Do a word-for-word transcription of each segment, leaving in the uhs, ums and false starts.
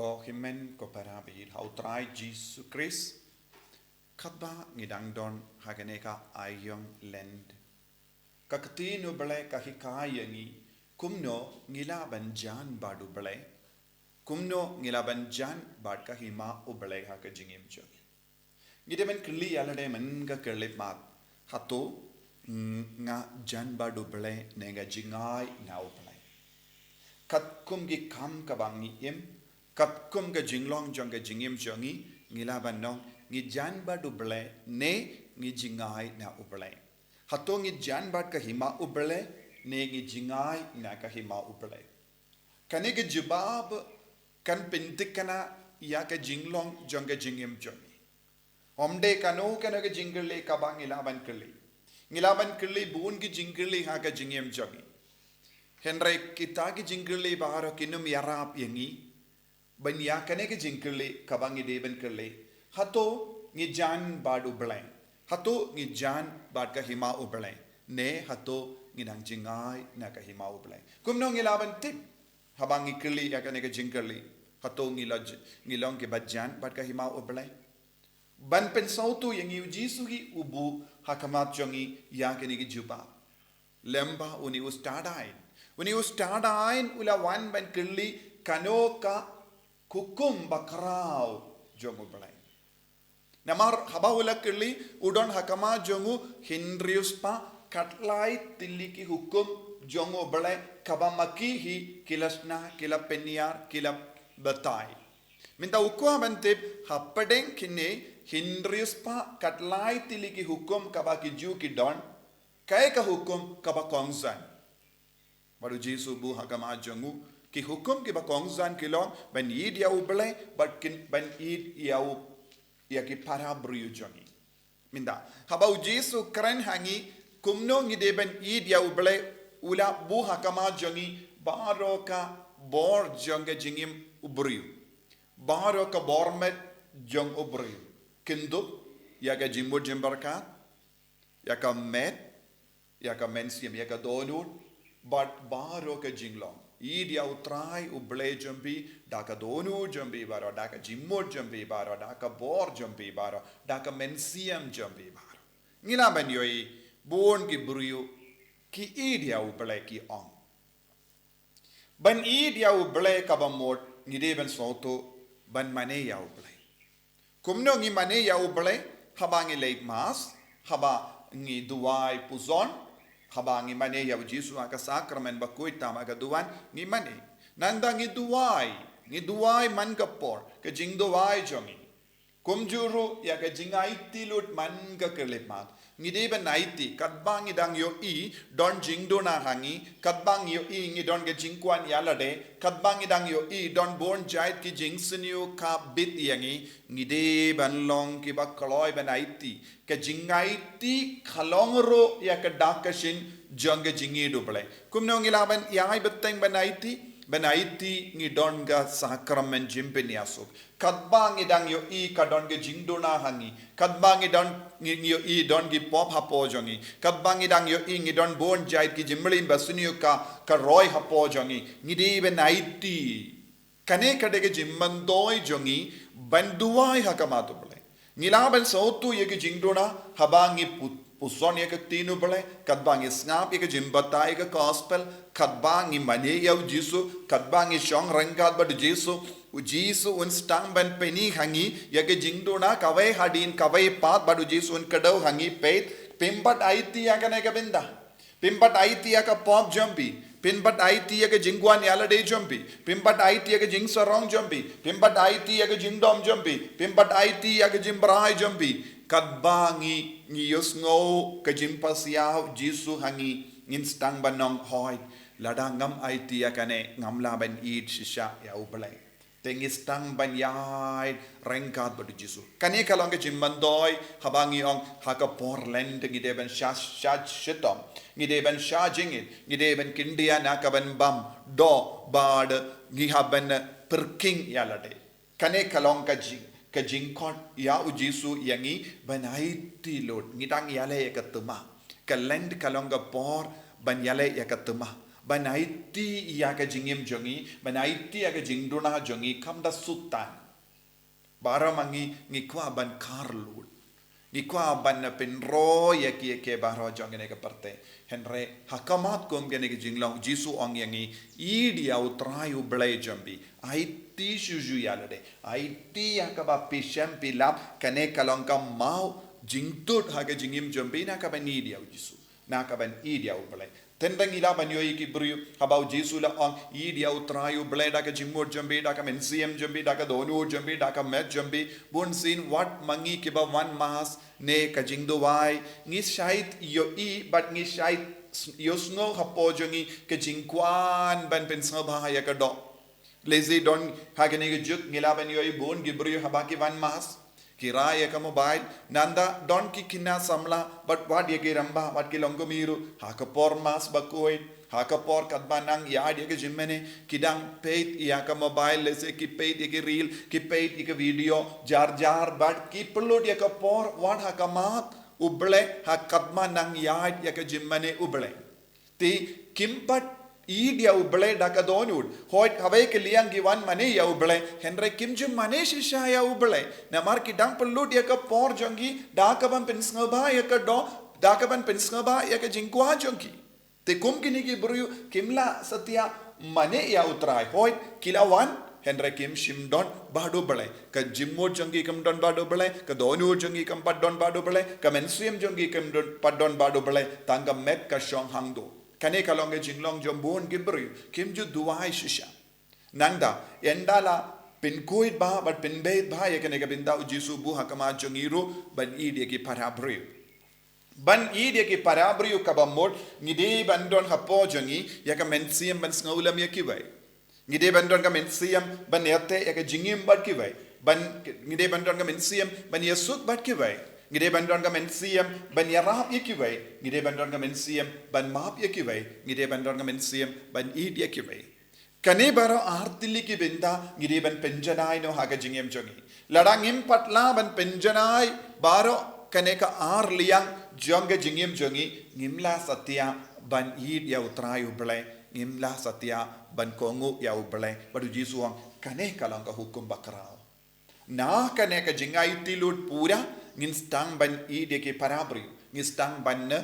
Ko hynmen ko para baieit ha U Trai Jisu Khrist, katba ngi dang don ha kane ka aïom Lent, ka ktien U Blei ka hikai ïa ngi kumno ngi lah ban jan bad U Blei, kumno ngi lah ban jan bad ka hima U Blei ha ka jingim jong ngi. Ngi dei ban kylli ïa lade man ka khyllipmat, hato nga jan bad U Blei ne nga jngai na U Blei? Katkum ki kam kaba ngi im, katkum ka jinglong jong ka jingim jong ngi, ngi lah ban ong ngi jan bad U Blei ne ngi jngai na U Blei? Hato ngi jan bad ka hima U Blei ne ngi jngai na ka hima U Blei? Kane ka jubab kan pynthikna ïa ka jinglong jong ka jingim jong ngi. Ym dei kano kano ka jingkylli kaba ngi lah ban kylli. Ngi lah ban kylli bun ki jingkylli ha ka jingim jong ngi. Hynrei kita ki jingkylli baroh kin ym ïarap ïa ngi ban ïa kane ka jingkylli kaba ngi dei ban kylli, hato ngi jan bad U Blei? Hato ngi jan bad ka hima U Blei ne hato ngi dang jngai na ka hima U Blei? Kumno ngi lah ban tip haba ngi kylli ïa kane ka jingkylli, hato ngi la j-, ngi long kiba jan bad ka hima U Blei? Ban pynsawtu ïa ngi, U Jisu hi u buh ha khmat jong ngi ïa kane ka jubab. Lem ba une u stad aiñ, une u stad aiñ u la wan ban kylli kano ka hukum bakhraw jong U Blei. Namar haba u la kylli, u don ha khmat jong u hynriew spah khatlai tylli ki hukum jong U Blei kaba ma ki hi ki la shna, ki la pynïar, ki la batai. Mynta u kwah ban tip hapdeng kine hynriew spah khatlai tylli ki hukum kaba ki Jiw ki don, kaei ka hukum kaba kongsan? Bad U Jisu u buh ha khmat jong u, ki hukum kiba kongsan ki long ban ïeit ïa U Blei bad kin ban ïeit ïa u, ïa ki para briew jong ngi. Mynta haba U Jisu u kren ha ngi kumno ngi dei ban ïeit ïa U Blei, u la buh ha khmat jong ngi baroh ka bor jong ka jingim u briew, baroh ka bor met jong u briew. Kyndup ïa ka jingmut jingpyrkhat, ïa ka met, ïa ka mynsiem, ïa ka dohnud, bad baroh ka jinglong. Ïeit ïa U Trai U Blei jong phi da ka dohnud jong phi baroh, da ka jingmut jong phi baroh, da ka bor jong phi baroh, da ka mynsiem jong phi baroh. Ngi lah ban ïohi bun ki briew ki ïeit ïa U Blei, ki ong. Ban ïeit ïa U Blei kaba mut ngi dei ban sngewthuh ban mane ïa U Blei. Kumno ngi mane ïa U Blei? Haba ngi leit Mass, haba ngi duwai puzon, haba ngi mane ïa U Jisu ha ka sakramen bakhuid tam ha ka duwan, ngi mane. Nangta ngi duwai, ngi duwai man ka por, ka jingduwai jong ngi. Kumjuh ruh ïa ka jingaiti lut man ka khyllipmat. Ngi dei ban aiti, katba ngi dang ïohi don jingduna ha ngi, katba ngi ïohi ngi don ka jingkwah ïa lade, katba ngi dang ïohi don bun jait ki jingsniew ka bit ïa ngi, ngi dei ban long kiba kloi ban aiti. Ka jingaiti ka long ruh ïa ka dak ka shin jong ka jingïeit U Blei. Kumno ngi lah ban ïai bteng ban aiti? Ban aiti ngi don ka sakramen jingpynïasuk. Katba ngi dang ïohi ka don ka jingduna ha ngi, katba ngi don, ngi, ngi ïohi don ki pop hapoh jong ngi, katba ngi dang ïohi ngi don bun jait ki jingmlien basniew ka, ka roi hapoh jong ngi, ngi dei ban aiti. Kane ka dei ka jingmyntoi jong ngi ban duwai ha khmat U Blei. Ngi lah ban sngewthuh ïa ka jingduna haba ngi pu-, puzon ïa ka ktien U Blei, katba ngi sngap ïa ka jingbatai ïa ka gospel, katba ngi mane ïa U Jisu, katba ngi shong ryngkat bad U Jisu. U Jisu un sdang ban pyni ha ngi ïa ka jingduna kawei hadien kawei pat, bad U Jisu un kdew ha ngi, peit, phim pat aiti ïa kane ka bynta. Phim pat aiti ïa ka pop jong phi. Phim pat aiti ïa ka jingkwah ïa lade jong phi. Phim pat aiti ïa ka jingsarong jong phi. Phim pat aiti ïa ka jingdom jong phi. Phim pat aiti ïa ka jingbrai jong phi. Katba ngi, ngi ïohsngew ka jingpasiah U Jisu ha ngi, ngin sdang ban ong, hooid, lada ngam aiti ïa kane, ngam lah ban ïeit shisha ïa U Blei. Te ngi sdang ban ïaid ryngkat bad U Jisu. Kane ka long ka jingmyntoi haba ngi ong ha ka por Lent ngi dei ban shah, shah shitom, ngi dei ban shah jingngeit, ngi dei ban kyndit na ka ban bam doh bad ngi hap ban pyrkhing ïa lade. Kane ka long ka jing, ka jingkhot ïa U Jisu ïa ngi ban aiti lut. Ngi dang ïaleh ïa ka thma. Ka Lent ka long ka por ban ïaleh ïa ka thma. ban aiti ïa ka jingim jong ngi, ban aiti ïa ka jingduna jong ngi, kam da suk tang. Baroh ma ngi, ngi kwah ban kar lut. Ngi kwah ban pynroi ïa ki, ïa ki baroh jong kane ka pyrthei. Hynrei, ha khmat kum kane ka jinglong, Jisu ong ïa ngi, ïeit ïa U Trai U Blei jong phi. Aiti shuh shuh ïa lade. Aiti ïa kaba phi shem phi lap, kane ka long ka maw jingtut ha ka jingim jong phi, na ka ban ïeit ïa U Jisu. Na ka ban ïeit ïa U Blei. Tang ba ngi lah ban ïohi ki briew, haba U Jisu u la ong, ïeit ïa U Trai U Blei da ka jingmut jong phi, da ka mynsiem jong phi, da ka dohnud jong phi, da ka met jong phi, bunsien wat ma ngi kiba wan mass ne ka jingduwai, ngi shait ïohi, bad ngi shait s-, ïohsngew hapoh jong ngi ka jingkwah ban pynsngewbha ïa ka doh. Lehse don ha kane ka juk ngi lah ban ïohi bun ki briew haba ki wan mass, ki rah ïa ka mobile, nangta don ki khynnah samla, bad wat ïa ki rangbah, wat ki longkmie ruh, ha ka por mass bakhuid, ha ka por katba nang ïaid ïa ka jingmane, ki dang peit ïa ka mobile, lehse ki peit ïa ki reel, ki peit ïa ka video, jar jar, bad ki pynlut ïa ka por, wat ha khmat U Blei, ha katba nang ïaid ïa ka jingmane U Blei. Te kim pat ïeit ïa U Blei da ka dohnud. Hooid, ha kawei ka liang ki wan mane ïa U Blei, hynrei kim ju mane shisha ïa U Blei. Namar ki dang pynlut ïa ka por jong ki, da ka ban pynsngewbha ïa ka doh, da ka ban pynsngewbha ïa ka jingkwah jong ki. Te kum kine ki briew kim lah satia mane ïa U Trai. Hooid, ki la wan, hynrei kim shym don bad U Blei. Ka jingmut jong ki kam don bad U Blei, ka dohnud jong ki kam pat don bad U Blei, ka mynsiem jong ki kam don, pat don bad U Blei, tang ka met ka shong hangto. Kane ka long ka jinglong jong bun ki briew, kim ju duwai shisha. Nangta, ynda la pynkhuid bha, bad pynbeit bha, ïa kane ka bynta U Jisu u buh ha khmat jong ngi ruh, ban ïeit ïa ki para briew. Ban ïeit ïa ki para briew kaba mut, ngi dei ban don hapoh jong ngi, ïa ka mynsiem ban sngewlem ïa kiwei. Ngi dei ban don ka mynsiem ban ïateh ïa ka jingim bad kiwei. Ban, ngi dei ban don ka mynsiem ban ïasuk bad kiwei. Ngi dei ban don ka mynsiem ban ïarap ïa kiwei. Ngi dei ban don ka mynsiem ban map ïa kiwei. Ngi dei ban don ka mynsiem ban ïeit ïa kiwei. Kane baroh ar tylli ki bynta ngi dei ban pynjanai noh ha ka jingim jong ngi. Lada ngim pat lah ban pynjanai baroh kane ka ar liang jong ka jingim jong ngi, ngim lah satia ban ïeit ïa U Trai U Blei, ngim lah satia ban kohnguh ïa U Blei. Bad U Jisu u ong, kane ka long ka hukum bakhraw. Na kane ka jingaiti lut pura, ngin sdang ban ïeit ïa ki para briew, ngin sdang ban, eh,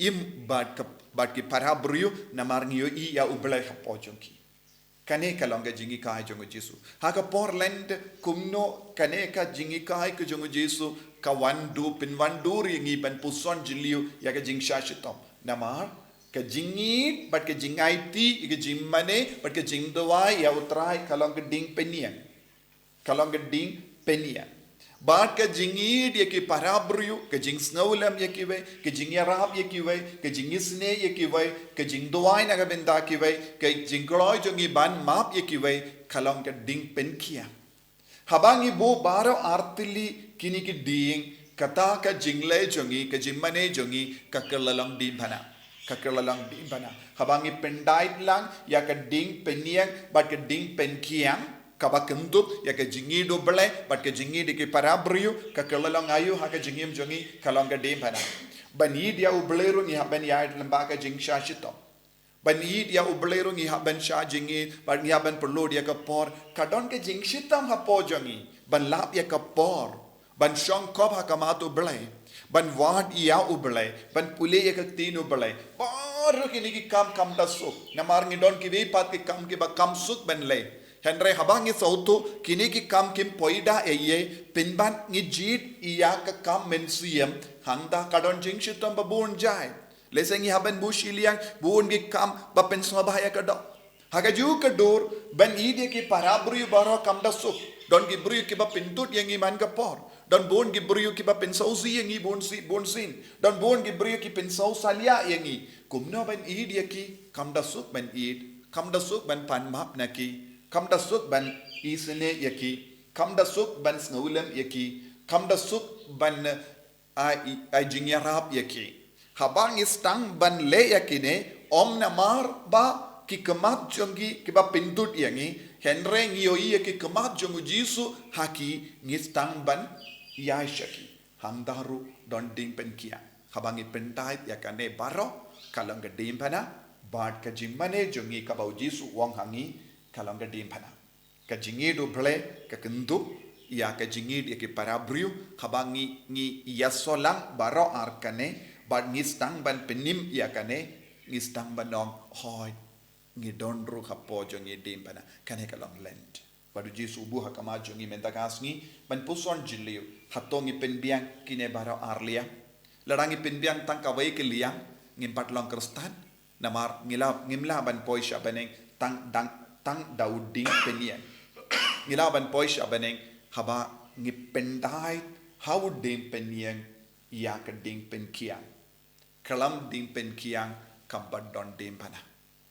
im bad ka, bad ki para briew, namar ngi ïohi ïa U Blei hapoh jong ki. Kane ka long ka jinghikai jong U Jisu. Ha ka por Lent kumno kane ka jinghikai ka jong U Jisu ka wan dur, pynwandur ïa ngi ban puson jylliew ïa ka jingshah shitom. Namar ka jingïeit bad ka jingaiti, ka jingmane bad ka jingduwai ïa U Trai ka long ka ding pynïeng. Ka long ka ding pynïeng. Bad ka jingïeit ïa ki para briew, ka jingsngewlem ïa kiwei, ka jingïarap ïa kiwei, ka jingisynei ïa kiwei, ka jingduwai na ka bynta kiwei, ka jingkloi jong ngi ban map ïa kiwei, ka long ka ding pynkhiang. Haba ngi buh baroh ar tylli kine ki ding, kata ka jingleh jong ngi, ka jingmane jong ngi, ka kylla long diengphna. Ka kylla long diengphna. Haba ngi pyndait lang ïa ka ding pynïeng bad ka ding pynkhiang, kaba kynthup ïa ka jingïeit U Blei bad ka jingïeit ïa ki para briew, ka kylla long aïu ha ka jingim jong ngi, ka long ka diengphna. Ban ïeit ïa U Blei ruh ngi hap ban ïaid lyngba ka jingshah shitom. Ban ïeit ïa U Blei ruh ngi hap ban shah jingïeit, bad ngi hap ban pynlut ïa ka por, ka don ka jingshitom hapoh jong ngi, ban lap ïa ka por. Ban shong khop ha khmat U Blei. Ban wad ïa U Blei. Ban pule ïa ka ktien U Blei. Baroh kine ki kam kam da suk. Namar ngi don kiwei pat ki kam kiba kam suk ban leh. Hynrei haba ngi sngewthuh kine ki kam kim poi da ei ei. Pynban ngi jied ïa ka kam mynsiem. Hangta ka don jingshitom ba bun jai. Lehse ngi hap ban buh shiliang, bun ki kam ba pynsngewbha ïa ka doh. Ha kajuh ka dur, ban ïeit ïa ki para briew baroh kam da suk. Don ki briew kiba pyntut ïa ngi man ka por. Don bun ki briew kiba pynsngewsih ïa ngi bun si, bun sien. Don bun ki briew ki pynsngewsalia ïa ngi. Kumno ban ïeit ïa ki, kam da suk ban ïeit. Kam da suk ban pan map na ki. Kam da suk ban isynei ïa ki. Kam da suk ban sngewlem ïa ki. Kam da suk ban, eh, ai, ai jingïarap ïa ki. Haba ngi sdang ban leh ïa kine, ym namar ba ki khmat jong ki kiba pyntut ïa ngi, hynrei ngi ïohi ïa ki khmat jong U Jisu ha ki, ngi sdang ban ïaishah ki. Hangta ruh don ding pynkhiang. Haba ngi pyndait ïa kane baroh, ka long ka diengphna Bad ka jingmane jong ngi kaba u Jisu u ong ha ngi ka long ka diengphna. Ka jingïeit u Blei ka kynthup ïa ka jingïeit ïa ki para briew, haba ngi, ngi ïasolang baroh ar kane, bad ngi sdang ban pynim ïa kane, ngi sdang ban ong hooid, ngi don ruh hapoh jong ngi diengphna, kane ka long Lent. Bad u Jisu u buh ha khmat jong ngi mynta ka sngi, ban puson jylliew, hato ngi pynbiang kine baroh ar liang. Lada ngi pynbiang tang kawei ka liang, ngim pat long Khristan, namar ngi la, ngim lah ban poi sha bneng tang dang, tang da u dieng pynïeng. Ngi lah ban poi sha bneng haba ngi pyndait ha u dieng pynïeng ïa ka dieng pynkhiang. Khlem dieng pynkhiang kam pat don diengphna.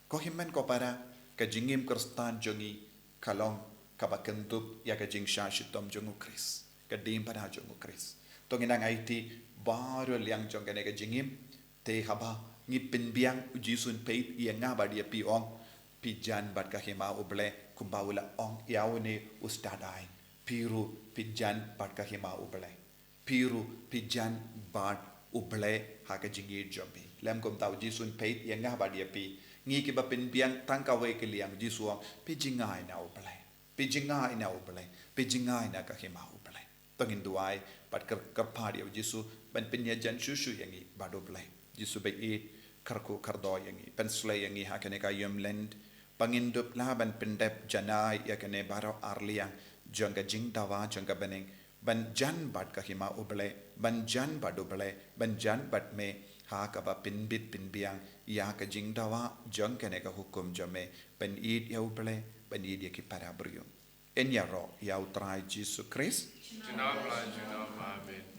Ko hynmen ko para, ka jingim Khristan jong ngi ka long kaba kynthup ïa ka jingshah shitom jong u Khrist, ka diengphna jong u Khrist. To ngin nang aiti baroh liang jong kane ka jingim, te haba ngi pynbiang, u Jisu un peit ïa nga bad ïa phi, ong, phi jan bad ka hima u Blei, kumba u la ong ïa une u stad aiñ, phi ruh phi jan bad ka hima u Blei. Phi ruh phi jan bad u Blei ha ka jingïeit jong phi. Lem kumta u Jisu un peit ïa nga bad ïa phi, ngi kiba pynbiang tang kawei ka liang, u Jisu u ong, phi jngai na u Blei. Phi jngai na u Blei. Phi jngai na ka hima u Blei. To ngin duwai bad kyr-, kyrpad ïa u Jisu ban pynïajan shuh shuh ïa ngi bad u Blei. Jisu ba ïeit, kyrkhu kyrdoh ïa ngi, pynsleh ïa ngi ha kane ka ïum Lent, ba ngin dup lah ban pyndep janai ïa kane baroh ar liang jong ka jingdawa jong ka bneng, ban jan bad ka hima u Blei, ban jan bad u Blei, ban jan bad me, ha kaba pynbit pynbiang ïa ka jingdawa jong kane ka hukum jong me, ban ïeit ïa u Blei, ban ïeit ïa ki para briew. Yn ïaroh ïa u Trai Jisu Khrist. Junom la junom, amen.